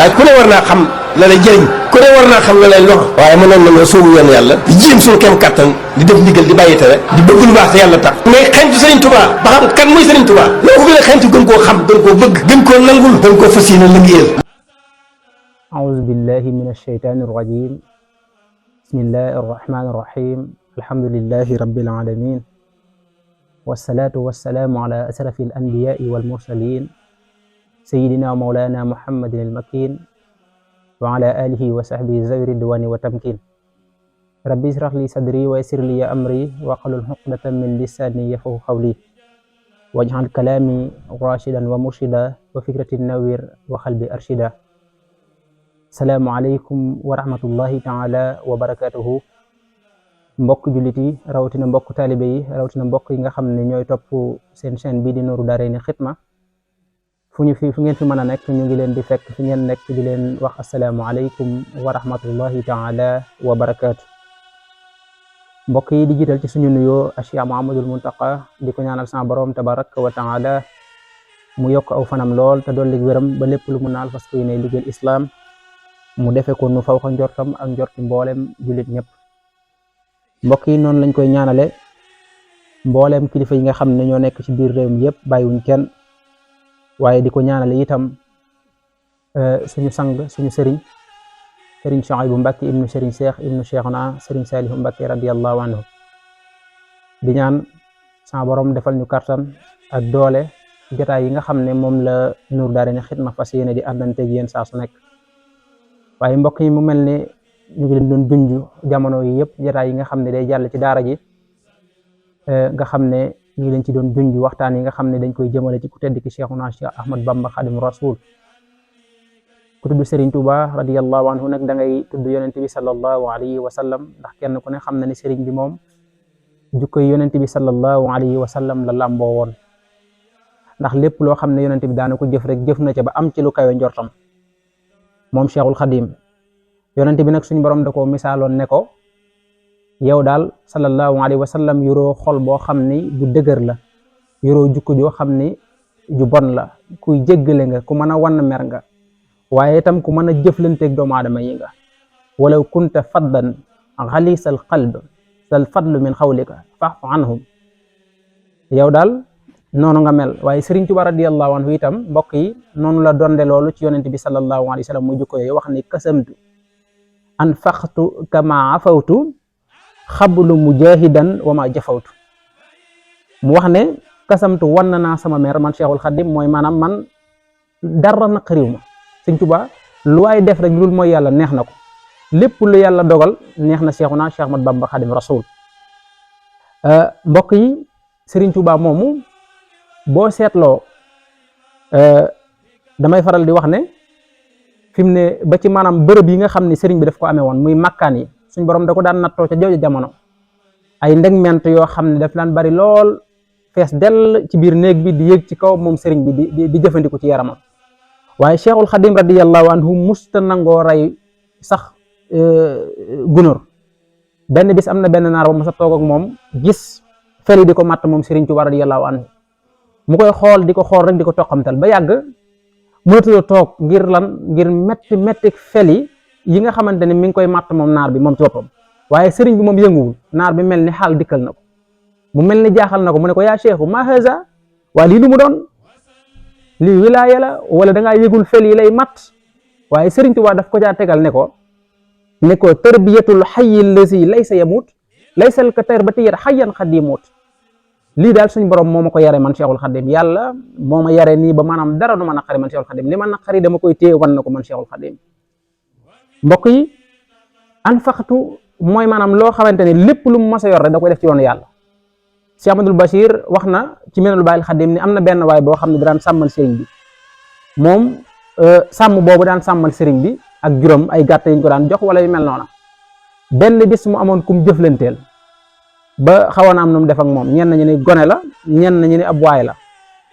waaye ku ne war naa xam la lay jëriñ ku ne war naa xam la lay lor waaye mënoon na nga soobu yoon yàlla di jéem suñu kem kattan di def ndigal di bàyyi tere di bëgg lu baax te yàlla tax mais xeñtu Sëriñ Tuubaa ba xam kan mooy Sëriñ Tuubaa loo ko gën a xeñtu gën koo xam gën koo bëgg gën koo nangul gën koo fas yéene liggéeyal. أعوذ بالله من الشيطان الرجيم بسم الله الرحمن الرحيم الحمد لله رب العالمين والصلاة والسلام على أشرف الأنبياء والمرسلين سيدنا ومولانا محمد المكين وعلى آله وصحبه ذوي الرضوان والتمكين ربي اشرح لي صدري ويسر لي أمري واحلل عقدة من لساني يفقهوا قولي واجعل كلامي راشدا ومرشدا وفكرتي نوير وقلبي أرشدا. Assalamualaikum warahmatullahi taala wabarakatuhu. Mbokk jullit yi rawatina mbokk taalibe yi rawatina mbokk yi nga xam ne ñooy topp seen chaîne bii di Nourou Darayni Xidma fu ngeen fi mën a nekk ñu ngi leen di fekk fi ngeen nekk di leen wax asalaamualeykum wa rahmatullahi taala wa barakaatu. mbokk yi di jiital ci suñu nuyoo Cheikh Mouhamadoul Mountakha di ko ñaanal sama borom tabaraka wa taala mu yokk aw fanam lool te dolli wéram ba lépp lu mu naal fas yéene liggéeyal islam mu defee ko nu faw ko njortam ak njorti mboolem jullit ñëpp. mbokk yi noonu lañ koy ñaanale mboolem kilifa yi nga xam ne ñoo nekk ci biir réew mi yëpp bàyyiwuñ kenn waaye di ko ñaanale itam suñu sang suñu sëriñ Souhaïbou Mbacké ibnu sëriñ Cheikh ibnu Cheikhna sëriñ Saliou Mbacké radiyallahu anhu di ñaan sa borom defal ñu kartan ak doole jotaay yi nga xam ne moom la Nourou Darayni Xidma fas yéene di àndanteeg yéen saa su nekk. waaye mbokk yi mu mel ne ñu ngi leen doon junj jamono yi yëpp jotaay yi nga xam ne day jàll ci daara ji nga xam ne ñu ngi leen ci doon junj waxtaan yi nga xam ne dañ koy jëmale ci ku tedd ki Cheikhuna Cheikh Ahmad Bamba Khadim Rasoul. ku tudd Serigne Touba radiyallahu anhu nag da ngay tudd yonent bi sallallahu alayhi wa sallam ndax kenn ku ne xam na ne Serigne bi moom jukkoy yonent bi sallallahu alayhi wa sallam la làmboo woon ndax lépp loo xam ne yonent bi daana ko jëf rek jëf na ca ba am ci lu kawe njortam. moom Cheikhul Khadim yonent bi nag suñu borom da ko misaaloon ne ko yow daal sallallahu alayhi wa sallam yoroo xol boo xam ni bu dëgër la yoroo jukko joo xam ni ju bon la kuy jéggale nga ku mën a wan mer nga waaye itam ku mën a jëflanteeg doomu aadama yi nga walaw kunta faddan xalisal qalb sal fadlu min xawlika fa'fu anhum yow daal noonu nga mel waaye Serigne Touba radiyallahu anhu itam mbokk yi noonu la donde loolu ci yonent bi sallallahu alayhi wa sallam muy jukko yooyu wax ni kasamtu anfaqtu kama afawtu xablu mujahidan wa ma jafawtu mu wax ne kasamtu wan naa sama mer man Cheikhul Khadim mooy maanaam man dara naqariw ma Serigne Touba lu waay def rek loolu mooy yàlla neex na ko lépp lu yàlla dogal neex na Cheikhuna Cheikh Ahmad Bamba Khadim Rasoul. mbokk yi Serigne Touba moomu boo seetloo damay faral di wax ne fi mu ne ba ci maanaam bërëb yi nga xam ne sëriñ bi daf ko amee woon muy makkaan yi suñ borom da ko daan nattoo ca jooju jamono ay ndegment yoo xam ne daf daan bari lool fees dell ci biir néeg bi di yéeg ci kaw moom sëriñ bi di jëfandiku ci yaramam waaye Cheikhul Khadim radiyallahu anhu musta nangoo rey sax gunóor. benn bis am na benn naar ba mos a toog ak moom gis feli di ko matt moom sëriñ Tuubaa radiyallahu anhu mu koy xool di ko xool rek di ko toqamtal ba yàgg mënatula toog ngir lan ngir metti fel yi nga xamante ne mi ngi koy matt moom naar bi moom ci boppam waaye sëriñ bi moom yënguwul naar bi mel ni xaal dikkal na ko mu mel ni jaaxal na ko mu ne ko yaa cheikhu ma haza waa lii lu mu doon lii wilaaya la wala da ngaa yëgul fel yi lay matt waaye sëriñ Tuubaa daf ko jaa tegal ne ko tarbiyatul hayyi lazi laysa yamut laysal ka tarbiyat hayyan xadimut lii daal suñu borom moo ma ko yare man Cheikhul Khadim yàlla moo ma yare nii ba maanaam dara du ma naqari man Cheikhul Khadim li ma naqari dama koy téye wan na ko man Cheikhul Khadim. mbokk yi anfaqtu mooy maanaam loo xamante ne lépp lu mu mas a yor rek da koy def ci yoonu yàlla. Cheikh Ahmadul Bachir wax na ci Minanul Baaqil Xadim ni am na benn waay boo xam ne daan sàmmal sëriñ bi moom sàmm boobu daan sàmmal sëriñ bi ak juróom ay gàtt yi ñu ko daan jox wala yu mel noona benn bis mu amoon kum jëflanteel ba xawoon am nu mu def ak moom ñenn ñi ni gone la ñenn ñi ni ab waay la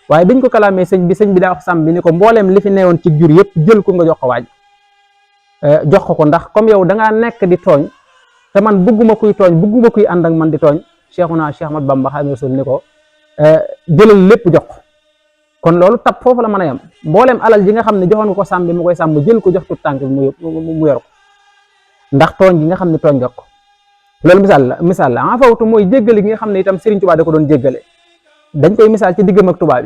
waaye biñ ko kalaamee sëñ bi daa wax sàmm bi ni ko mbooleem li fi newoon ci jur yëpp jël ko nga jox ko waaj jox ko ndax comme yow da ngaa nekk di tooñ te man bëgguma kuy tooñ bëgguma kuy ànd ak man di tooñ Cheikhuna Cheikh Ahmad Bamba Khadim Rasoul ni ko jëlal lépp jox ko kon loolu tab foofu la mën a yam mboolem alal ji nga xam ne joxoon nga ko sàmm bi mu koy sàmm jël ko jox tut tànk bi mu yor ko ndax tooñ gi nga xam ne tooñ nga ko loolu misaal la afawtu mooy jéggale gi nga xam ne itam Serigne Touba da ko doon jéggale dañ koy misaal ci diggam ak tubaab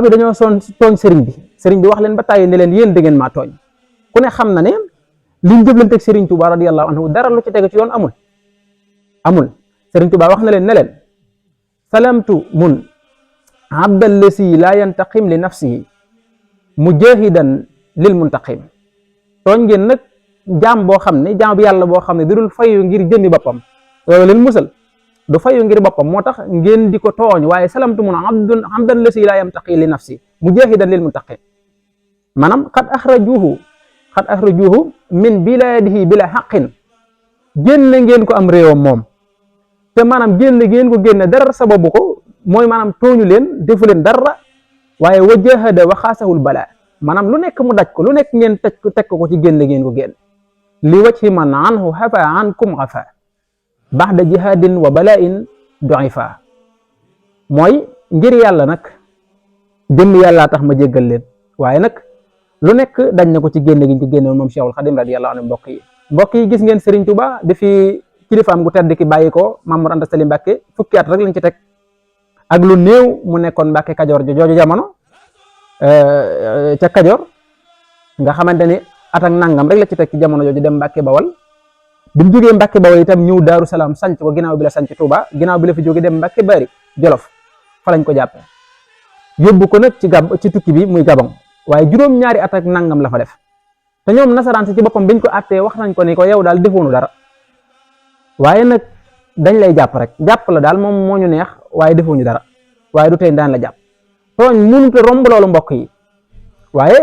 bi dañoo tooñ Serigne bi wax leen ba tàyyi ne leen yéen da ngeen maa tooñ ku ne xam na ne liñ jëflante ak Serigne Touba radiyallahu anhu dara lu ci tege ci yoon amul Serigne Touba wax na leen ne leen salamtu mun abdallasi la yantaqim li nafsihi mujahidan lil muntaqim tooñ ngeen nag jaam boo xam ne jaam bi yàlla boo xam ne da dul fayu ngir jëmmi boppam loolu leen musal du fayu ngir boppam moo tax ngeen di ko tooñ waaye salamtu mun abdallasi la yantaqi li nafsi mujahidan lil muntaqim maanaam xad axrajuhu min biladihi bila xaqin génne ngeen ko am réewam moom te maanaam génne ngeen ko génne dara sababu ko mooy maanaam tooñu leen defu leen dara waaye wajahada wa xaasahul bala maanaam lu nekk mu daj ko lu nekk ngeen teg ko ci génne ngeen ko génne li wajhi man anhu hafa ankum xafa baxda jihadin wa balain doifa mooy ngir yàlla nag jëmm yàllaa tax ma jéggal leen waaye nag lu nekk dañ na ko ci génne gi ñu ko génne moom Cheikhul Khadim radiyallahu anhu mbokk yi gis ngeen Serigne Touba dafi kilifaam gu tedd ki bàyyi ko Maam Mor Anta Sali Mbàkke fukki at rek lañ ci teg ak lu néew mu nekkoon Mbàkke Kajoor jooju jamono ca Kajoor nga xamante ni at ak nangam rek la ci teg ci jamono jooju dem Mbàkke Bawal bi mu jógee Mbàkke Bawal itam ñëw Daaru Salaam sanc ko ginnaaw bi la sanc Touba ginnaaw bi la fi jógee dem Mbàkke Bari Jolof fa lañ ko jàppe yóbbu ko nag ci tukki bi muy Gabon waaye juróom-ñaari at ak nangam la fa def te ñoom nasaraan si ci boppam biñ ko attee wax nañ ko ni ko yow daal defoonu dara waaye nag dañ lay jàpp rek jàpp la daal moom moo ñu neex waaye defuñu dara waaye du tey daan la jàpp tooñ mënut a romb loolu mbokk yi waaye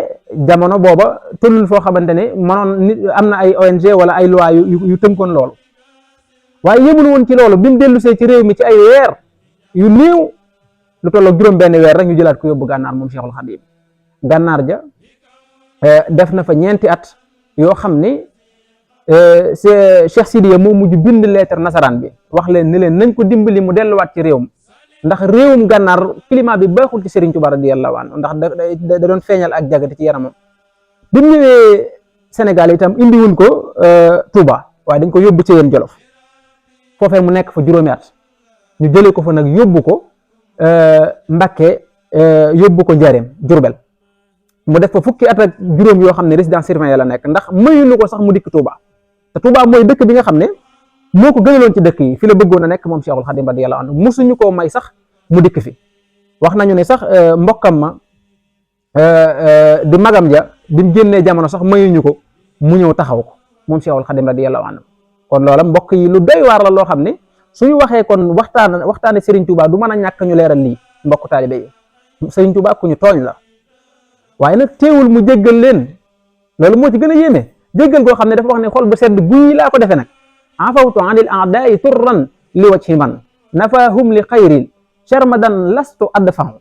jamono booba tëlul foo xamante ne mënoon am na ay ONG wala ay loi yu tënkoon loolu waaye yëmul woon ci loolu bi mu dellusee ci réew mi ci ay weer yu néew lu tolloog juróom-benn weer rek ñu jëlaat ko yóbbu gànnaar moom Cheikhul Khadim gànnaar ja def na fa ñeenti at yoo xam ni Cheikh Sidiya moo mujj bind lettre nasaraan bi wax leen ni leen nañ ko dimbali mu delluwaat ci réewum ndax réewum gànnaar climat bi baaxul ci Serigne Touba radiyallahu anhu ndax da doon feeñal ak jagati ci yaramam bi mu ñëwee Sénégal itam indiwuñ ko Touba waaye dañ ko yóbbu ci yéen Jolof foofee mu nekk fa juróomi at ñu jëlee ko fa nag yóbbu ko Mbakke yóbbu ko Njaaréem Jurbel mu def fa fukki at ak juróom yoo xam ne résidence surveillée la nekk ndax mayuñu ko sax mu dikk Touba te Touba mooy dëkk bi nga xam ne moo ko gënaloon ci dëkk yi fi la bëggoon a nekk moom Cheikhul Khadim radiyallahu anhu musuñu koo may sax mu dikk fi wax nañu ne sax mbokkam ma di magam ja bi mu génnee jamono sax mayuñu ko mu ñëw taxaw ko moom Cheikhul Khadim radiyallahu anhu kon loola mbokk yi lu doy waar la loo xam ne suñu waxee kon waxtaane Serigne Touba du mën a ñàkk ñu leeral lii mbokk taalibe yi Serigne Touba ku ñu tooñ la waaye nag teewul mu jéggal leen loolu moo ci gën a yéeme jéggal koo xam ne dafa wax ne xol bu sedd guy laa ko defee nag afawtu anil a'da'i turran li wajhi man nafahum li xayril sharmadan lastu adfahu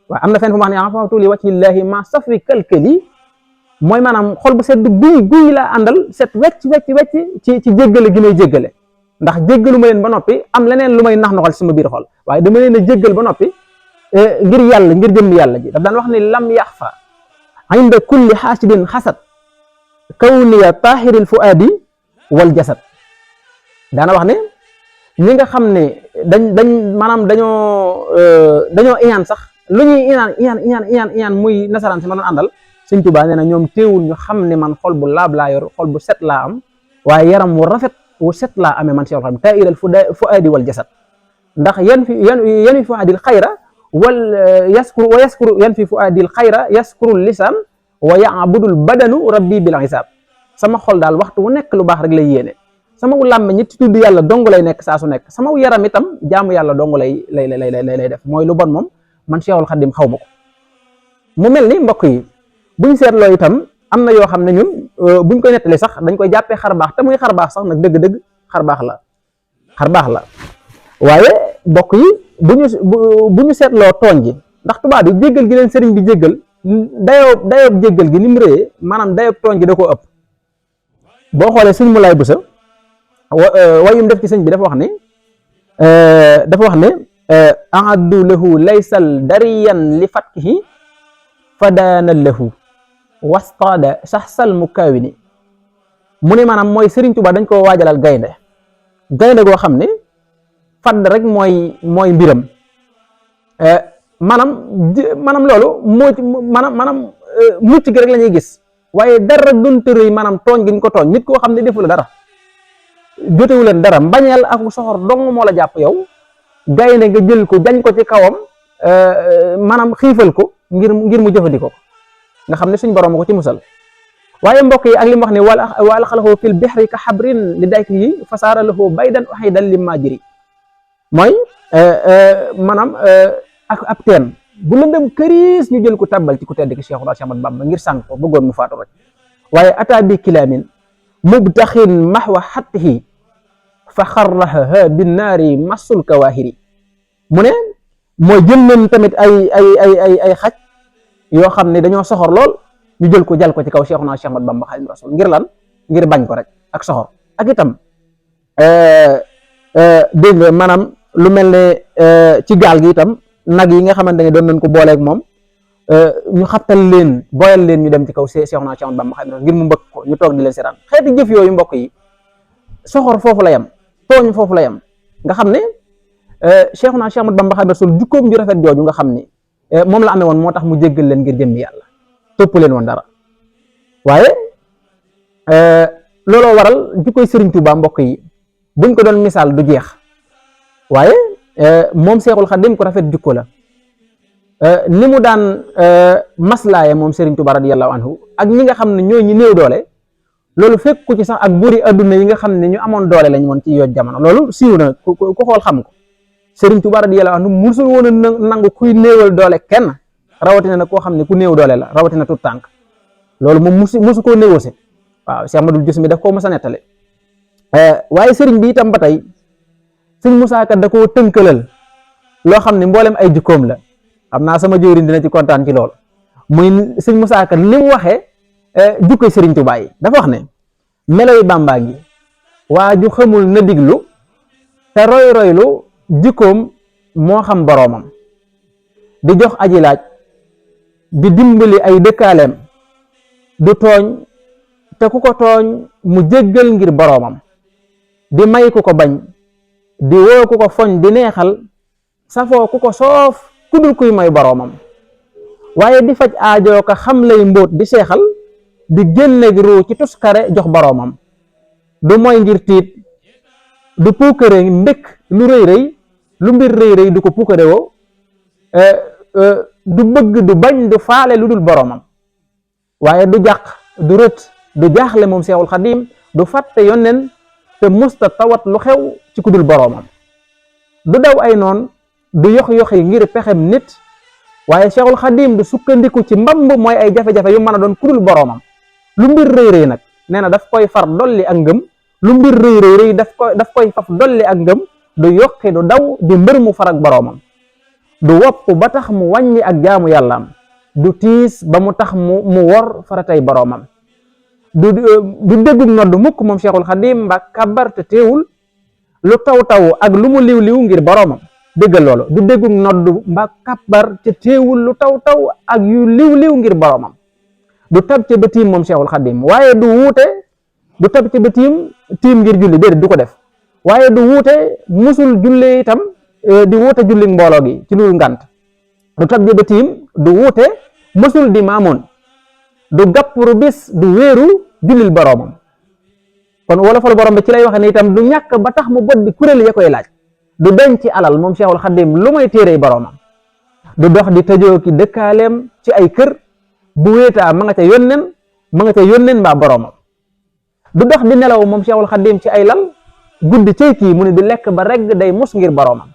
waaye am na fenn fu mu wax ne afawtu li wajhi llahi ma safi kalkali mooy maanaam xol bu sedd guy laa àndal set wecc ci jéggale gi may jéggale ndax jéggalu ma leen ba noppi am leneen lu may nax noxal sama biir xol waaye dama leen a jéggal ba noppi ngir yàlla ngir jëmm yàlla ji daf daan wax ne lam yaxfa inda kulli xaasidin xasad kawniya tahiril fuadi wal jasad daana wax ne ñi nga xam ne dañ maanaam dañoo iñaan sax lu ñuy iñaan muy nasaraan si ma doon àndal Sëñ Tuubaa nee na ñoom teewul ñu xam ne man xol bu laab laa yor xol bu set laa am waaye yaram wu rafet wu set laa amee man Cheikhul Khadim tahiril fuadi wal jasad ndax yan fi fuadil xayra yan fi fuadil xayra yaskuru lisan wa yaabudul badanu rabbi bil hisab sama xol daal waxtu wu nekk lu baax rek lay yéene sama làmmiñ ñi tudd yàlla dong lay nekk saa su nekk sama yaram itam jaamu yàlla dong lay def mooy lu bon moom man Cheikhul Khadim xaw ma ko mu mel ni mbokk yi buñ seetloo itam am na yoo xam ne ñun buñ koy nettali sax dañ koy jàppee xar baax te muy xar baax sax nag dëgg-dëgg xar baax la waaye mbokk yi bu ñu seetloo tooñ gi ndax tubaab bi jéggal gi leen sëriñ bi jéggal dayoob jéggal gi ni mu réyee maanaam dayoob tooñ gi da koo ëpp boo xoolee sëñ Moulay Boussa wayum def ci sëñ bi dafa wax ne aaddu lahu laysal dariyan li fatkihi fadaana lahu wastaada saxsal mukawini mu ne maanaam mooy Sëriñ Tuubaa dañ koo waajalal gaynde goo xam ne fadd rek mooy mbiram maanaam loolu maanaam mucc gi rek la ñuy gis waaye dara dunta rëy maanaam tooñ giñ ko tooñ nit koo xam ne defu la dara jotewu leen dara mbañeel ak soxor dong moo la jàpp yow gaynde nga jël ko jañ ko ci kawam maanaam xiifal ko ngir mu jëfandikoo ko nga xam ne suñ borom ko ci musal waaye mbokk yi ak li mu wax ne wala xalaxoo fil bihri ka xabrin li dayk yi fasaara lahu baydan uxidan li majiri mooy maanaam ak ab teen bu lëndëm këriis ñu jël ko tàbbal ci ku tedd ki Cheikhul Ahmad Bamba ngir sànq ko bëggoon mu faatu rek waaye ataa bi kilaamin mubtaxin maxwa xattihi fa xarraha binnaari masul kawaahiri mu ne mooy jël nañ tamit ay xaj yoo xam ne dañoo soxor lool ñu jël ko jal ko ci kaw Cheikhuna Cheikh Ahmad Bamba Xaadimu Rasuul ngir lan ngir bañ ko rek ak soxor ak itam dégg nga maanaam lu mel ne ci gaal gi itam nag yi nga xamante ne doon nañ ko booleeg moom ñu xabtal leen boyal leen ñu dem ci kaw Cheikhuna Cheikh Ahmad Bamba Xaadimu Rasuul ngir mu mbëkk ko ñu toog di leen seetaan xeeti jëf yooyu mbokk yi soxor foofu la yam tooñ foofu la yam nga xam ne Cheikhuna Cheikh Ahmad Bamba Xaadimu Rasuul jukkoom ju rafet jooju nga xam ni moom la amee woon moo tax mu jéggal leen ngir jëmmi yàlla topp leen woon dara waaye looloo waral jukkoy Sëriñ Tuubaa mbokk yi buñ ko doon misaal du jeex waaye moom Seexul Xadiim ko rafet jukko la ni mu daan maslaaye moom Sëriñ Tuubaa radiyallahu anhu ak ñi nga xam ne ñoo ñi néew doole loolu fekk ku ci sax ak buri adduna yi nga xam ne ñu amoon doole lañ woon ci yooyu jamono loolu siiw na ku xool xam ko Sëriñ Tuubaa radiyallahu anhu musul woon a nangu kuy néewal doole kenn rawatina nag koo xam ne ku néew doole la rawatina tut tànk loolu moom musu koo négocié waaw Cheikh Ahmadul Jusmi daf koo mës a nettale waaye sëriñ bi itam ba tey sëñ Musaa Ka da koo tënkalal loo xam ne mboolem ay jikkoom la xam naa sama jëwriñ dina ci kontaan ci loolu muy sëñ Musaa Ka li mu waxee jukkoy Sëriñ Tuubaa yi dafa wax ne meloy Bàmbaa gi waa ju xamul na diglu te roylu jikkoom moo xam boroomam di jox aji laaj di dimbali ay dëkkaaleem du tooñ te ku ko tooñ mu jéggal ngir boroomam di may ku ko bañ di woo ku ko foñ di neexal safoo ku ko soof ku dul kuy may boroomam waaye di faj aajoo ka xam lay mbóot di seexal di génneg ruu ci tuskare jox boroomam du mooy ngir tiit du puukare mbékk lu rëy rëy lu mbir rëy rëy du ko puukare woo du bëgg du bañ du faale lu dul boroomam waaye du jàq du rët du jaaxle moom Seexul Xadiim du fàtte yonneen te musta tawat lu xew ci ku dul boroomam du daw ay noon du yox-yoxi ngir pexem nit waaye Seexul Xadiim du sukkandiku ci mbamb mooy ay jafe-jafe yu mën a doon ku dul boroomam lu mbir rëy rëy nag nee na daf koy far dolli ak ngëm lu mbir rëy rëy daf koy faf dolli ak ngëm du yokki du daw di mbër mu far ak boroomam du wopp ba tax mu wàññi ak jaamu yàllaam du tiis ba mu tax mu wor faratay boroomam du déggug nodd mukk moom Cheikhul Xadim mbaa kabar te teewul lu taw ak lu mu liw ngir boroomam déggal loolu du déggug nodd mbaa kabar te teewul lu taw ak yu liw ngir boroomam du tab ca ba tiim moom Cheikhul Xadim waaye du wuute du tab ca ba tiim ngir julli déedéet du ko def waaye du wuute musul julli itam di wuute julli mbooloo gi ci lu ngant du tab ca ba tiim du wuute musul di maamoon du gàppuru bis du wéeru jullil boroomam kon wala fal borom bi ci lay waxe ne itam du ñàkk ba tax mu bot di kuréel ya koy laaj du denc ci alal moom Cheikhul Xadim lu may téerey boroomam du dox di tëjoo ki dëkkaaleem ci ay kër bu wéetaa ma nga ca yónneen mbaa boroomam du dox di nelaw moom Cheikhul Xadim ci ay lal guddi cey kii mu ne di lekk ba regg day mus ngir boroomam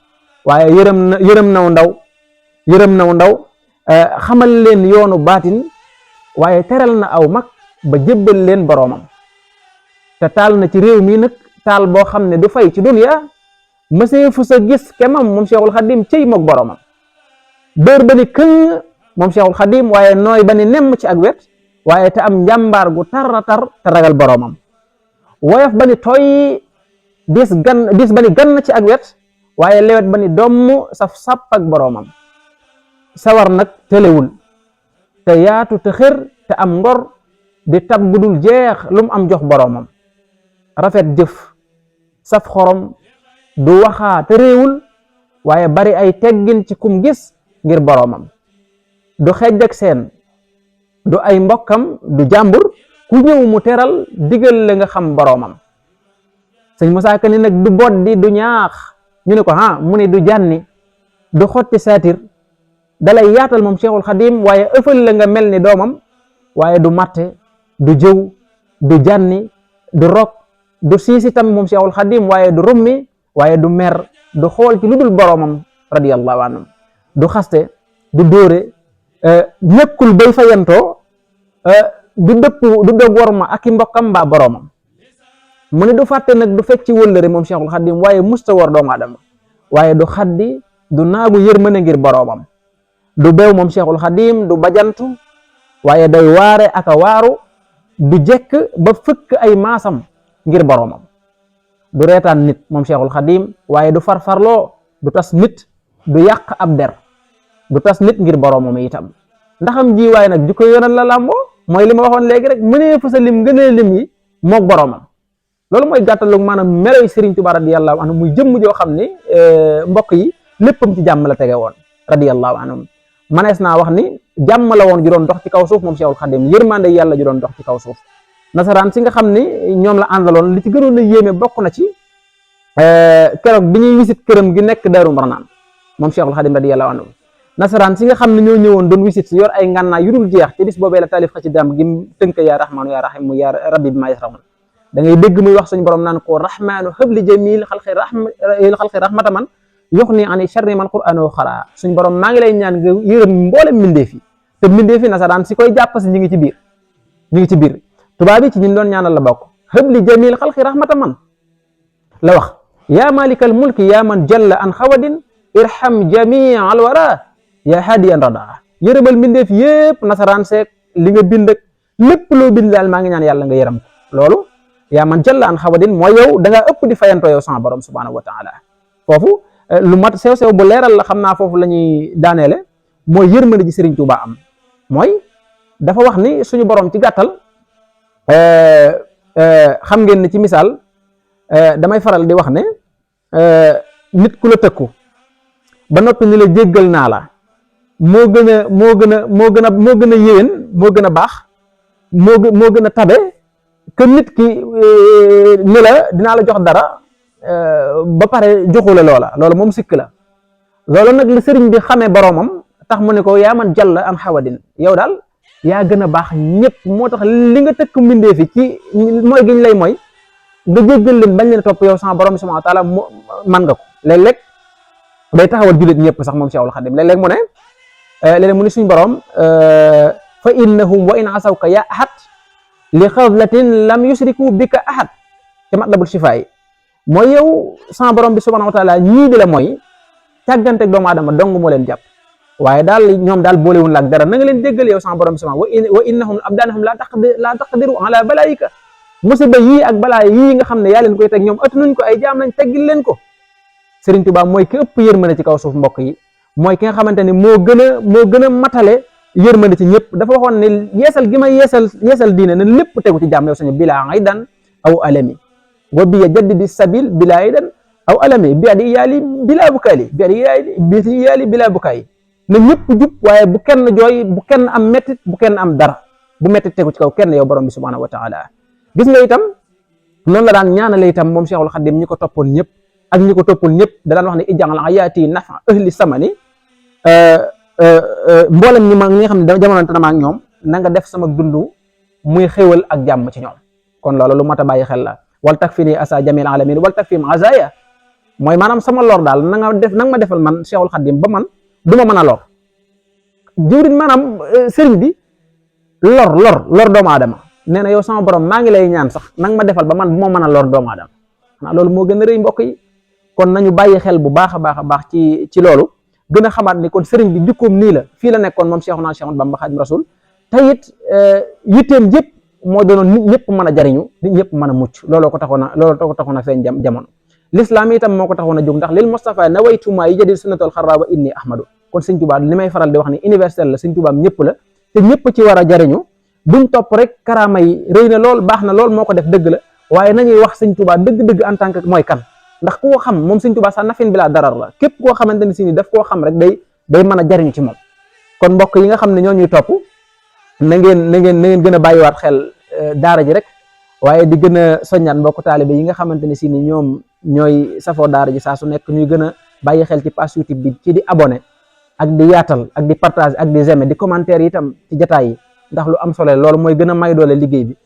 waaye yërëm naw ndaw xamal leen yoonu baatin waaye teral na aw mag ba jébbal leen boroomam te taal na ci réew mi nag taal boo xam ne du fay ci dunya mësee fu sa gis kemam moom Cheikhul Xadim cey moog boroomam dóor ba ni këng moom Cheikhul Xadim waaye nooy ba ni nemm ci ak wet waaye te am njàmbaar gu tar te ragal boroomam woyof ba ni tooy dis ba ni gann ci ak wet waaye lewet ba ni domm saf sàpp ak boroomam, sawar nag tëlewul te yaatu te xër te am ngor, di tab gudul jeex lu mu am jox boroomam, rafet jëf saf xorom du waxaa te réewul, waaye bari ay teggin ci kum gis ngir boroomam, du xejj ak seen du ay mbokkam du jàmbur, ku ñëw mu teral digal la nga xam boroomam. sëñ Musaa Ka ni nag du boddi du ñaax, ñu ne ko mu ne du jànni du xotti saatir, dalay yaatal moom Cheikhul Xadim, waaye ëffal la nga mel ni doomam, waaye du matte du jëw du jànni du rok du siisitam moom Cheikhul Xadim, waaye du rummi, waaye du mer du xool ci lu dul boroomam radiyallahu anhu, du xaste du dóore, nekkul bay fayantoo, du dëpp du dog war ma ak i mbokkam mbaa boroomam. mu ne du fàtte nag du fecc ci wëllëre moom Cheikhul Xadim, waaye musta war doomu aadama, waaye du xaddi du naagu yërmande ngir boroomam, du beew moom Cheikhul Xadim du bajantu, waaye day waare aka waaru, du jekk ba fëkk ay maasam ngir boroomam, du reetaan nit moom Cheikhul Xadim, waaye du farfarloo du tas nit, du yàq ab der du tas nit ngir boroomam itam. ndaxam ji waaye nag jikko yonal la làmboo, mooy li ma waxoon léegi rek, mënee fa sa lim gënee lim yi mook boroomam. loolu mooy gàttalug maanaam meloy Serigne Touba radiyallahu anhu, muy jëmm joo xam ni mbokk yi léppam ci jàmm la tege woon radiyallahu anhu. manees naa wax ni jàmm la woon ju doon dox ci kaw suuf moom Cheikhul Khadim, yërmande yàlla ju doon dox ci kaw suuf. nasaraan si nga xam ni ñoom la àndaloon, li ci gënoon a yéeme bokk na ci keroog bi ñuy wisit këram gi nekk Daaru Marnaan moom Cheikhul Khadim radiyallahu anhu. nasaraan si nga xam ne ñoo ñëwoon doon wisit si yor ay ngànnaay yu dul jeex, ci bis boobee la taalif xasidaam gi tënk yaa rahmaanu yaa rahiim yaa rabbi bi maa yasraun. da ngay dégg muy wax suñu borom naan ko rahmaanu habli jamil xalqi rahmata man yox ni ani sharri man qur'anu xara. suñu borom maa ngi lay ñaan nga yërëm mboolem mbindeef yi, te mbindeef yi nasaraan si koy jàpp si ñu ngi ci biir tubaab yi ci ñun doon ñaanal la bokk. habli jamil xalqi rahmata man la wax, yaa malikal mulki yaa man jalla an xawadin irham jamii al wara yaa hadiyan rada. yërëmal mbindeef yépp nasaraan seek li nga bind ak lépp loo bind daal maa ngi ñaan yàlla nga yërëm ko. loolu yaa man jalla an xawadin mooy yow da ngaa ëpp di fayantoo yow sama borom subhanahu wa taala. foofu lu mat sew bu leeral la, xam naa foofu la ñuy daaneele, mooy yërmande ji Serigne Touba am. mooy dafa wax ni suñu borom ci gàttal xam ngeen ni ci misaal damay faral di wax ne nit ku la tëkku ba noppi ni la jéggal naa la moo gën a yéwén, moo gën a baax, moo gën a tabe que nit ki ni la dinaa la jox dara ba pare joxu la loola moom sikk la. loolu nag li sëriñ bi xamee boroomam tax mu ne ko yaa man jàll an xawadin, yow daal yaa gën a baax ñëpp, moo tax li nga tëkk mbindee fi ci mooy giñ lay mooy nga jéggal leen bañ leen topp yow sama borom subhanahu wa taala man nga ko. léeg-léeg day taxawal jullit ñëpp sax moom Cheikhul Khadim, léeg-léeg mu ne suñ borom fa innahum wa in asawka ya ahad li xawlatin lam yusriku bika ahad te matlabul shifaa yi. mooy yow sama borom bi subhanahu wa taala ñii di la mooy càgganteeg doomu aadama dong moo leen jàpp, waaye daal ñoom daal boolewul la ak dara, na nga leen déggal yow sama borom bi subhanahu wa innahum abdanahum la taqdiru ala balaayika. musiba yii ak balaa yii nga xam ne yaa leen koy teg ñoom ëtt nuñ ko, ay jaam nañ teggil leen ko. Serigne Touba mooy ki ëpp yërmande ci kaw suuf mbokk yi, mooy ki nga xamante ni moo gën a matale yërmande ci ñëpp. dafa waxoon ne yeesal gi may yeesal diine na lépp tegu ci jàmm yow suñu bilaa aydan aw alami wa bi jaddidi sabil bilaa aydan aw alami bi adi iyaali bilaa bukaali bilaa bukaali. na ñëpp jub, waaye bu kenn jooy, bu kenn am mettit, bu kenn am dara, bu mettit tegu ci kaw kenn yow borom bi subhanahu wa taala. gis nga itam noonu la daan ñaanale itam moom Cheikhul Khadim ñi ko toppoon ñëpp ak ñi ko toppul ñëpp, da daan wax ne ij'al ayaati nafa ahli samani, mboolem ñi nga xam ne jamonante na ma ak ñoom, na nga def sama dundu muy xéwal ak jàmm ci ñoom. kon loolu lu mat a bàyyi xel la. wal takfini asa jamil alamin wal takfi azaya, mooy maanaam sama lor daal na nga ma defal man Cheikhul Khadim ba man du ma mën a lor jëwriñ, maanaam sëriñ bi lor doomu aadama. nee na yow sama borom maa ngi lay ñaan sax nanga ma defal ba man bu ma mën a lor doomu aadama. xanaa loolu moo gën a rëy mbokk yi. kon nañu bàyyi xel bu baax a baax ci loolu, gën a xamaat ni kon sëriñ bi jikkoom nii la, fii la nekkoon moom Cheikhuna Cheikh Ahmadou Bamba Xaadimu Rasuul. te it yitteem jëpp moo doonoon nit ñëpp mën a jariñu, nit ñëpp mën a mucc. looloo ko taxoon a feeñ jamono. l'islam itam moo ko taxoon a jóg ndax lil Mustafa nawaytuma yi jadid sunnatul xarra wa inni ahmadu kon sëñ Tuubaa li may faral di wax ni universel la sëñ Tuubaa ñëpp la te ñëpp ci war a jariñu buñ topp rek karaama yi rëy na lool baax na lool moo ko def dëgg la waaye nañuy wax sëñ Tuubaa dëgg-dëgg en tant que mooy kan ndax ku ko xam moom sëñ Tuubaa sax nafin bi laa darar la képp koo xamante ni si ni daf koo xam rek day mën a jariñu ci moom kon mbokk yi nga xam ne ñoo ñuy topp na ngeen gën a bàyyiwaat xel daara ji rek waaye di gën a soññaat mbokk taalibe yi nga xamante ne si ni ñoom ñooy safoo daara ji saa su nekk ñuy gën a bàyyi xel ci page YouTube bi ci di abonné ak di yaatal ak di partage ak di j'aime di commentaire itam ci jataay yi ndax lu am solo loolu mooy gën a may doole liggéey bi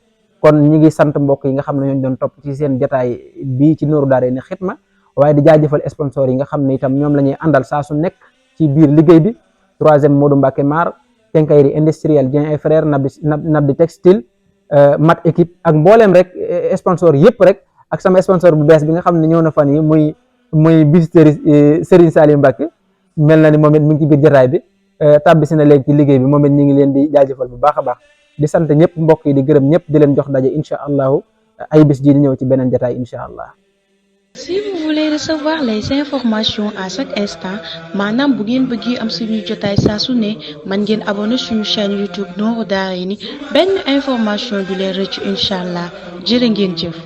kon ñi ngi sant mbokk yi nga xam ne ñoo doon topp ci seen jataay bii ci Nourou Darayni Xidma waaye di jaajëfal sponsor yi nga xam ne itam ñoom la ñuy àndal saa su nekk ci biir liggéey bi 3e Modou Mbacké Mar Quincaillerie Industrielle Dieng et Frères Nabdi Textile Mat Équipe ak mbooleem rek sponsor yëpp rek ak sama sponsor bu bees bi nga xam ne ñëw na fan yi muy visiterie Serigne Salim Mbacké mel na ni moom it mu ngi ci biir jataay bi tàbbisi na léegi ci liggéey bi moom it ñu ngi leen di jaajëfal bu baax a baax di sant ñëpp mbokk yi di gërëm ñëpp di leen jox daje incha allahu ay bis ji di ñëw ci beneen jataay incha allah. Si vous voulez recevoir les informations à chaque instant maanaam bu ngeen bëggee am suñu jotaay saa su ne mën ngeen abonné suñu chaîne YouTube Nourou Darayni benn information du leen rëcc incha allah jërë ngeen jëf.